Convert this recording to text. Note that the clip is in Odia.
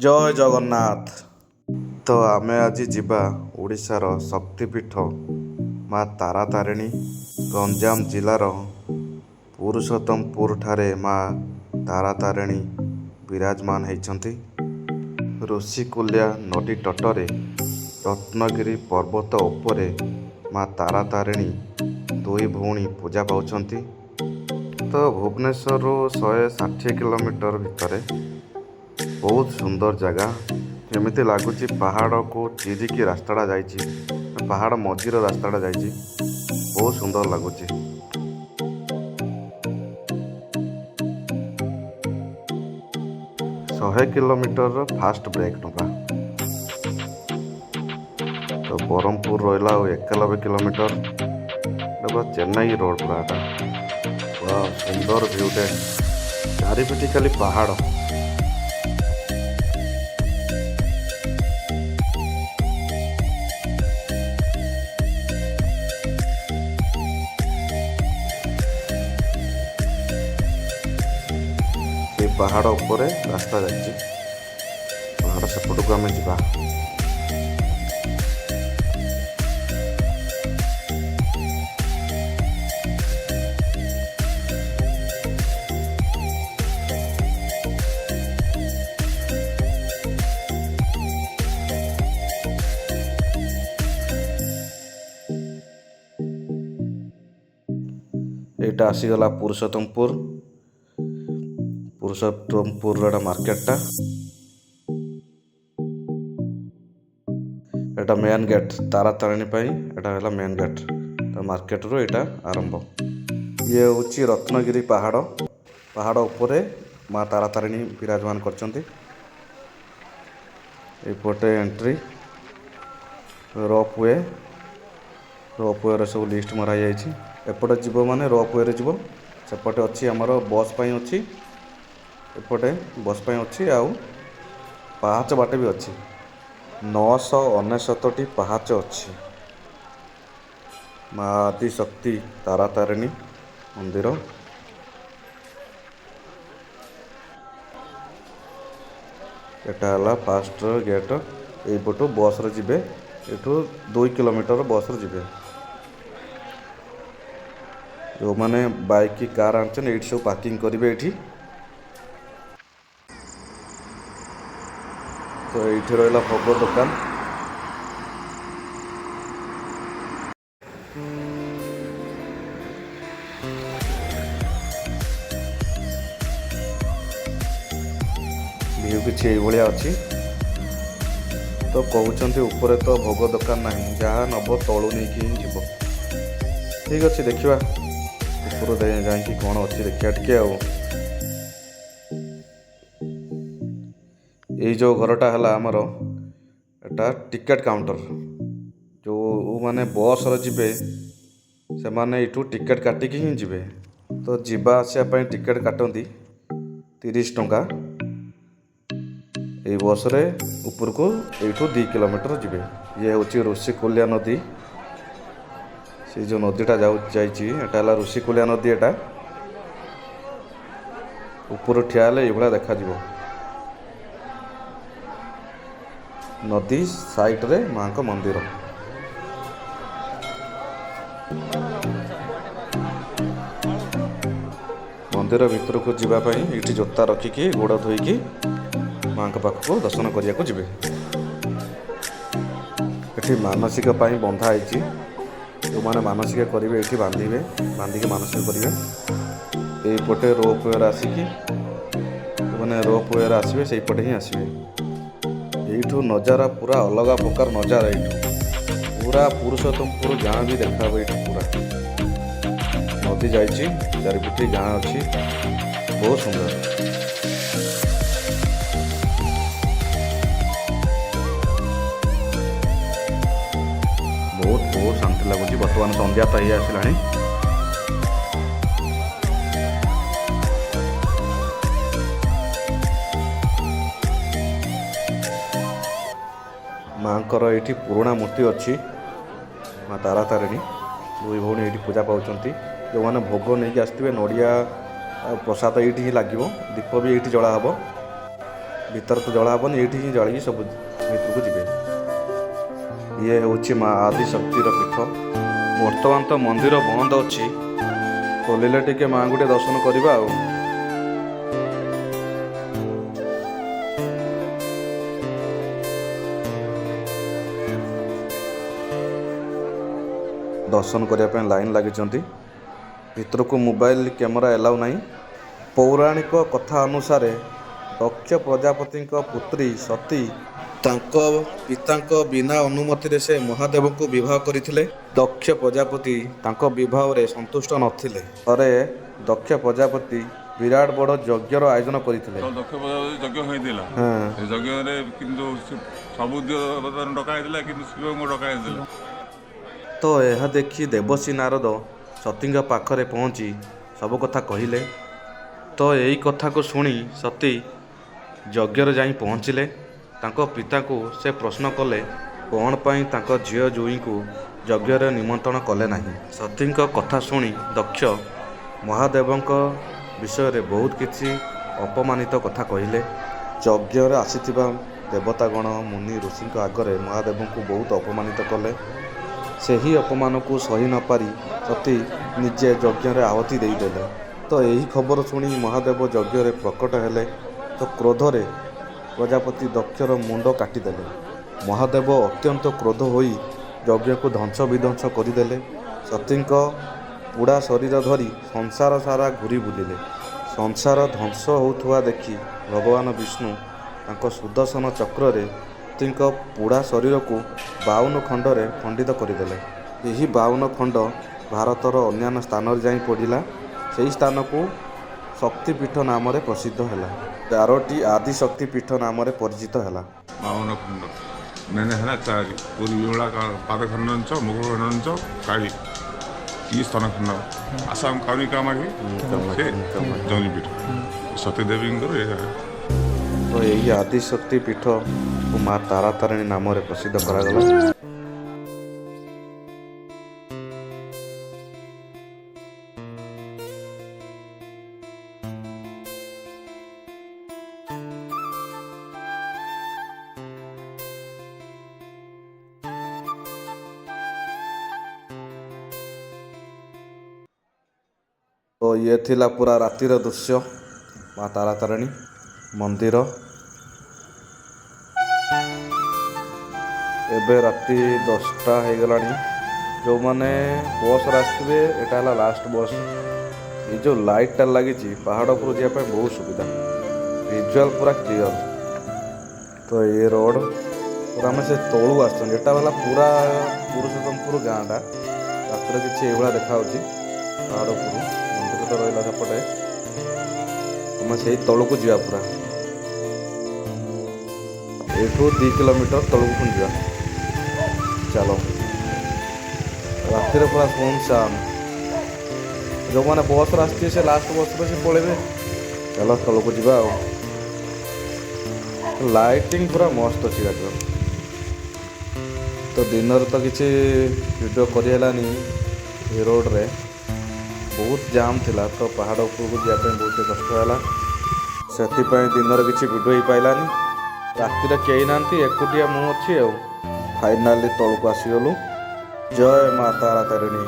ଜୟ ଜଗନ୍ନାଥ। ତ ଆମେ ଆଜି ଯିବା ଓଡ଼ିଶାର ଶକ୍ତିପୀଠ ମା ତାରାତାରିଣୀ। ଗଞ୍ଜାମ ଜିଲ୍ଲାର ପୁରୁଷୋତ୍ତମପୁର ଠାରେ ମା ତାରାତାରିଣୀ ବିରାଜମାନ ହେଇଛନ୍ତି। ଋଷିକୁଲ୍ୟା ନଦୀ ତଟରେ ରତ୍ନଗିରି ପର୍ବତ ଉପରେ ମା ତାରାତାରିଣୀ ଦୁଇ ଭଉଣୀ ପୂଜା ପାଉଛନ୍ତି। ତ ଭୁବନେଶ୍ୱରରୁ 160 କିଲୋମିଟର ଭିତରେ ବହୁତ ସୁନ୍ଦର ଜାଗା। ଏମିତି ଲାଗୁଛି ପାହାଡ଼କୁ ଚିରିକି ରାସ୍ତାଟା ଯାଇଛି, ପାହାଡ଼ ମଝିର ରାସ୍ତାଟା ଯାଇଛି। ବହୁତ ସୁନ୍ଦର ଲାଗୁଛି। 100 କିଲୋମିଟରର ଫାଷ୍ଟ ବ୍ରେକ୍ ନେବା। ତ ବ୍ରହ୍ମପୁର ରହିଲା ଆଉ 91 କିଲୋମିଟର। ଏଟା ପୁରା ଚେନ୍ନାଇ ରୋଡ଼ ପୁରା ଏଟା। ପୁରା ସୁନ୍ଦର ଭିଉଟେ, ଚାରିପିଠି ଖାଲି ପାହାଡ଼। ସେଇ ପାହାଡ଼ ଉପରେ ରାସ୍ତା ଯାଇଛି। ପାହାଡ଼ ସେପଟକୁ ଆମେ ଯିବା। ଏଇଟା ଆସିଗଲା ପୁରୁଷୋତ୍ତମପୁର। ପୁରୁଷୋତ୍ତମପୁରର ଏଟା ମାର୍କେଟଟା। ଏଟା ମେନ୍ ଗେଟ୍ ତାରାତାରିଣୀ ପାଇଁ। ଏଟା ହେଲା ମେନ୍ ଗେଟ୍। ତ ମାର୍କେଟରୁ ଏଇଟା ଆରମ୍ଭ। ଇଏ ହେଉଛି ରତ୍ନଗିରି ପାହାଡ଼। ପାହାଡ଼ ଉପରେ ମା ତାରାତାରିଣୀ ବିରାଜମାନ କରିଛନ୍ତି। ଏପଟେ entry rope we. Rope where ସବୁ ଲିଷ୍ଟ ମରା ହେଇଯାଇଛି। ଏପଟେ ଯିବ ମାନେ ରୋପ୍ ୱେରେ ଯିବ। ସେପଟେ ଅଛି ଆମର ବସ୍ ପାଇଁ ଅଛି, ଏପଟେ ବସ୍ ପାଇଁ ଅଛି, ଆଉ ପାହାଚ ବାଟେ ବି ଅଛି। 999ଟି ପାହାଚ ଅଛି। ମା ଆଦିଶକ୍ତି ତାରାତାରିଣୀ ମନ୍ଦିର। ଏଟା ହେଲା ଫାଷ୍ଟ ଗେଟ୍। ଏଇପଟୁ ବସ୍ରେ ଯିବେ। ଏଠୁ 2 କିଲୋମିଟର ବସ୍ରେ ଯିବେ। ଯେଉଁମାନେ ବାଇକ୍ କି କାର୍ ଆଣିଛନ୍ତି, ଏଇଠି ସବୁ ପାର୍କିଂ କରିବେ ଏଇଠି। ତ ଏଇଠି ରହିଲା ଭୋଗ ଦୋକାନ। ଭିଉ କିଛି ଏଇଭଳିଆ ଅଛି। ତ କହୁଛନ୍ତି ଉପରେ ତ ଭୋଗ ଦୋକାନ ନାହିଁ, ଯାହା ନବ ତଳୁ ନେଇକି ହିଁ ଯିବ। ଠିକ୍ ଅଛି, ଦେଖିବା ଉପରୁ ଯାଇକି କ'ଣ ଅଛି, ଦେଖିବା ଟିକେ। ଆଉ ଏଇ ଯେଉଁ ଘରଟା ହେଲା ଆମର, ଏଟା ଟିକେଟ୍ କାଉଣ୍ଟର। ଯେଉଁମାନେ ବସ୍ରେ ଯିବେ, ସେମାନେ ଏଇଠୁ ଟିକେଟ୍ କାଟିକି ହିଁ ଯିବେ। ତ ଯିବା ଆସିବା ପାଇଁ ଟିକେଟ୍ କାଟନ୍ତି 30 ଟଙ୍କା। ଏଇ ବସ୍ରେ ଉପରକୁ ଏଇଠୁ 2 କିଲୋମିଟର ଯିବେ। ଇଏ ହେଉଛି ଋଷିକୁଲ୍ୟା ନଦୀ। ସେ ଯେଉଁ ନଦୀଟା ଯାଇଛି, ଏଟା ହେଲା ଋଷିକୁଲ୍ୟା ନଦୀ। ଏଟା ଉପରୁ ଠିଆ ହେଲେ ଏଇଭଳିଆ ଦେଖାଯିବ। ନଦୀ ସାଇଡ଼ରେ ମାଙ୍କ ମନ୍ଦିର। ମନ୍ଦିର ଭିତରକୁ ଯିବା ପାଇଁ ଏଇଠି ଜୋତା ରଖିକି, ଗୋଡ଼ ଧୋଇକି ମାଙ୍କ ପାଖକୁ ଦର୍ଶନ କରିବାକୁ ଯିବେ। ଏଠି ମାନସିକ ପାଇଁ ବନ୍ଧା ହେଇଛି। ଯେଉଁମାନେ ମାନସିକ କରିବେ, ଏଇଠି ବାନ୍ଧିବେ, ବାନ୍ଧିକି ମାନସିକ କରିବେ। ଏଇପଟେ ରୋପ୍ ୱେରେ ଆସିକି, ଯେଉଁମାନେ ରୋପ୍ ୱେରେ ଆସିବେ, ସେଇପଟେ ହିଁ ଆସିବେ। ଏଇଠୁ ନଜାରା ପୁରା ଅଲଗା ପ୍ରକାର ନଜାରା। ଏଇଠୁ ପୁରା ପୁରୁଷୋତ୍ତମପୁର ଗାଁ ବି ଦେଖାହବ। ଏଇଠୁ ପୁରା ନଦୀ ଯାଇଛି, ଚାରିପଟେ ଗାଁ ଅଛି। ବହୁତ ସୁନ୍ଦର। ବହୁତ ବହୁତ ଶାନ୍ତି ଲାଗୁଛି। ବର୍ତ୍ତମାନ ସନ୍ଧ୍ୟା ତ ହେଇ ଆସିଲାଣି। ମାଙ୍କର ଏଇଠି ପୁରୁଣା ମୂର୍ତ୍ତି ଅଛି। ମା ତାରାତାରିଣୀ ଦୁଇ ଭଉଣୀ ଏଇଠି ପୂଜା ପାଉଛନ୍ତି। ଯେଉଁମାନେ ଭୋଗ ନେଇକି ଆସିଥିବେ, ନଡ଼ିଆ ଆଉ ପ୍ରସାଦ ଏଇଠି ହିଁ ଲାଗିବ। ଦୀପ ବି ଏଇଠି ଜଳା ହେବ। ଭିତରେ ତ ଜଳା ହେବନି, ଏଇଠି ହିଁ ଜଳିକି ସବୁ ଭିତରକୁ ଯିବେ। ଇଏ ହେଉଛି ମା ଆଦିଶକ୍ତିର ପୀଠ। ବର୍ତ୍ତମାନ ତ ମନ୍ଦିର ବନ୍ଦ ଅଛି, ଖୋଲିଲେ ଟିକେ ମାଆଙ୍କୁ ଟିକେ ଦର୍ଶନ କରିବା ଆଉ। ଦର୍ଶନ କରିବା ପାଇଁ ଲାଇନ୍ ଲାଗିଛନ୍ତି। ଭିତରକୁ ମୋବାଇଲ କ୍ୟାମେରା ଏଲାଉ ନାହିଁ। ପୌରାଣିକ କଥା ଅନୁସାରେ ଦକ୍ଷ ପ୍ରଜାପତିଙ୍କ ପୁତ୍ରୀ ସତୀ ତାଙ୍କ ପିତାଙ୍କ ବିନା ଅନୁମତିରେ ସେ ମହାଦେବଙ୍କୁ ବିବାହ କରିଥିଲେ। ଦକ୍ଷ ପ୍ରଜାପତି ତାଙ୍କ ବିବାହରେ ସନ୍ତୁଷ୍ଟ ନଥିଲେ। ଥରେ ଦକ୍ଷ ପ୍ରଜାପତି ବିରାଟ ବଡ଼ ଯଜ୍ଞର ଆୟୋଜନ କରିଥିଲେ। ତ ଦକ୍ଷ ପ୍ରଜାପତି ଯଜ୍ଞ ହେଇଥିଲା। ସେ ଯଜ୍ଞରେ କିନ୍ତୁ ସବୁ ଦେବତାଙ୍କୁ ଡକା ହେଇଥିଲା, କିନ୍ତୁ ଶିବଙ୍କୁ ଡକା ହେଇଥିଲା। ତ ଏହା ଦେଖି ଦେବର୍ଷି ନାରଦ ସତୀଙ୍କ ପାଖରେ ପହଞ୍ଚି ସବୁ କଥା କହିଲେ। ତ ଏଇ କଥାକୁ ଶୁଣି ସତୀ ଯଜ୍ଞରେ ଯାଇ ପହଞ୍ଚିଲେ। ତାଙ୍କ ପିତାଙ୍କୁ ସେ ପ୍ରଶ୍ନ କଲେ କ'ଣ ପାଇଁ ତାଙ୍କ ଝିଅ ଜୋଇଁଙ୍କୁ ଯଜ୍ଞରେ ନିମନ୍ତ୍ରଣ କଲେ ନାହିଁ। ସତୀଙ୍କ କଥା ଶୁଣି ଦକ୍ଷ ମହାଦେବଙ୍କ ବିଷୟରେ ବହୁତ କିଛି ଅପମାନିତ କଥା କହିଲେ। ଯଜ୍ଞରେ ଆସିଥିବା ଦେବତାଗଣ, ମୁନି ଋଷିଙ୍କ ଆଗରେ ମହାଦେବଙ୍କୁ ବହୁତ ଅପମାନିତ କଲେ। ସେହି ଅପମାନକୁ ସହି ନପାରି ସତୀ ନିଜେ ଯଜ୍ଞରେ ଆହୁତି ଦେଇଦେଲେ। ତ ଏହି ଖବର ଶୁଣି ମହାଦେବ ଯଜ୍ଞରେ ପ୍ରକଟ ହେଲେ। ତ କ୍ରୋଧରେ ପ୍ରଜାପତି ଦକ୍ଷର ମୁଣ୍ଡ କାଟିଦେଲେ। ମହାଦେବ ଅତ୍ୟନ୍ତ କ୍ରୋଧ ହୋଇ ଯଜ୍ଞକୁ ଧ୍ୱଂସ ବିଧ୍ୱଂସ କରିଦେଲେ। ସତୀଙ୍କ ପୋଡ଼ା ଶରୀର ଧରି ସଂସାର ସାରା ଘୂରି ବୁଲିଲେ। ସଂସାର ଧ୍ୱଂସ ହେଉଥିବା ଦେଖି ଭଗବାନ ବିଷ୍ଣୁ ତାଙ୍କ ସୁଦର୍ଶନ ଚକ୍ରରେ ସତୀଙ୍କ ପୋଡ଼ା ଶରୀରକୁ 52 ଖଣ୍ଡରେ ଖଣ୍ଡିତ କରିଦେଲେ। ଏହି 52 ଖଣ୍ଡ ଭାରତର ଅନ୍ୟାନ୍ୟ ସ୍ଥାନରେ ଯାଇ ପଡ଼ିଲା। ସେହି ସ୍ଥାନକୁ ଶକ୍ତିପୀଠ ନାମରେ ପ୍ରସିଦ୍ଧ ହେଲା। 4ଟି ଆଦିଶକ୍ତି ପୀଠ ନାମରେ ପରିଚିତ ହେଲା। 52 ଖଣ୍ଡ ମେନ୍ ହେଲା ଚାରି, ପୁରୀ ବିମଳା ପାଦ ଖଣ୍ଡଞ୍ଚ, ମୁଖ ଖଣ୍ଡଞ୍ଚ, କାଳୀ ଇ ସ୍ତନ ଖଣ୍ଡ, ଆସାମ କାମୀ କାମାକ୍ଷୀ ସେ ଜନୀପୀଠ ସତୀଦେବୀଙ୍କର ଏହା। ତ ଏହି ଆଦିଶକ୍ତି ପୀଠକୁ ମା ତାରାତାରିଣୀ ନାମରେ ପ୍ରସିଦ୍ଧ କରାଗଲା। ତ ଇଏ ଥିଲା ପୁରା ରାତିର ଦୃଶ୍ୟ, ମା ତାରାତାରିଣୀ ମନ୍ଦିର। ଏବେ ରାତି 10ଟା ହେଇଗଲାଣି। ଯେଉଁମାନେ ବସ୍ରେ ଆସିଥିବେ, ଏଇଟା ହେଲା ଲାଷ୍ଟ ବସ୍। ଏଇ ଯେଉଁ ଲାଇଟ୍ଟା ଲାଗିଛି, ପାହାଡ଼ ଉପରୁ ଯିବା ପାଇଁ ବହୁତ ସୁବିଧା, ଭିଜୁଆଲ୍ ପୁରା କ୍ଲିଅର୍। ତ ଏ ରୋଡ଼ ପୁରା ଆମେ ସେ ତଳୁ ଆସିଛନ୍ତି। ଏଇଟା ହେଲା ପୁରା ପୁରୁଷୋତ୍ତମପୁର ଗାଁଟା। ରାତିରେ କିଛି ଏଇଭଳିଆ ଦେଖାହେଉଛି ପାହାଡ଼ ଉପରୁ। ମନ୍ଦିର ତ ରହିଲା ସେପଟେ, ଆମେ ସେଇ ତଳକୁ ଯିବା ପୁରା। ଏଇଠୁ 2 କିଲୋମିଟର ତଳକୁ ପୁଣି ଯିବା। ଚାଲ, ରାତିରେ ପୁରା ଶୂନଶାନ। ଯେଉଁମାନେ ବସ୍ରେ ଆସିଥିବେ ସେ ଲାଷ୍ଟ ବସ୍ରେ ସେ ପଳେଇବେ। ଚାଲ ତଳକୁ ଯିବା। ଆଉ ଲାଇଟିଂ ପୁରା ମସ୍ତ ଅଛି ଗାଡ଼ିର। ତ ଦିନରେ ତ କିଛି ଭିଡ଼ିଓ କରିହେଲାନି, ଏ ରୋଡ଼ରେ ବହୁତ ଜାମ୍ ଥିଲା, ତ ପାହାଡ଼ ଉପରକୁ ଯିବା ପାଇଁ ବହୁତ କଷ୍ଟ ହେଲା। ସେଥିପାଇଁ ଦିନରେ କିଛି ଭିଡ଼ିଓ ହେଇପାରିଲାନି। ରାତିରେ କେହି ନାହାନ୍ତି, ଏକୁଟିଆ ମୁଁ ଅଛି। ଆଉ ଫାଇନାଲି ତଳକୁ ଆସିଗଲୁ। ଜୟ ମା ତାରା ତାରିଣୀ।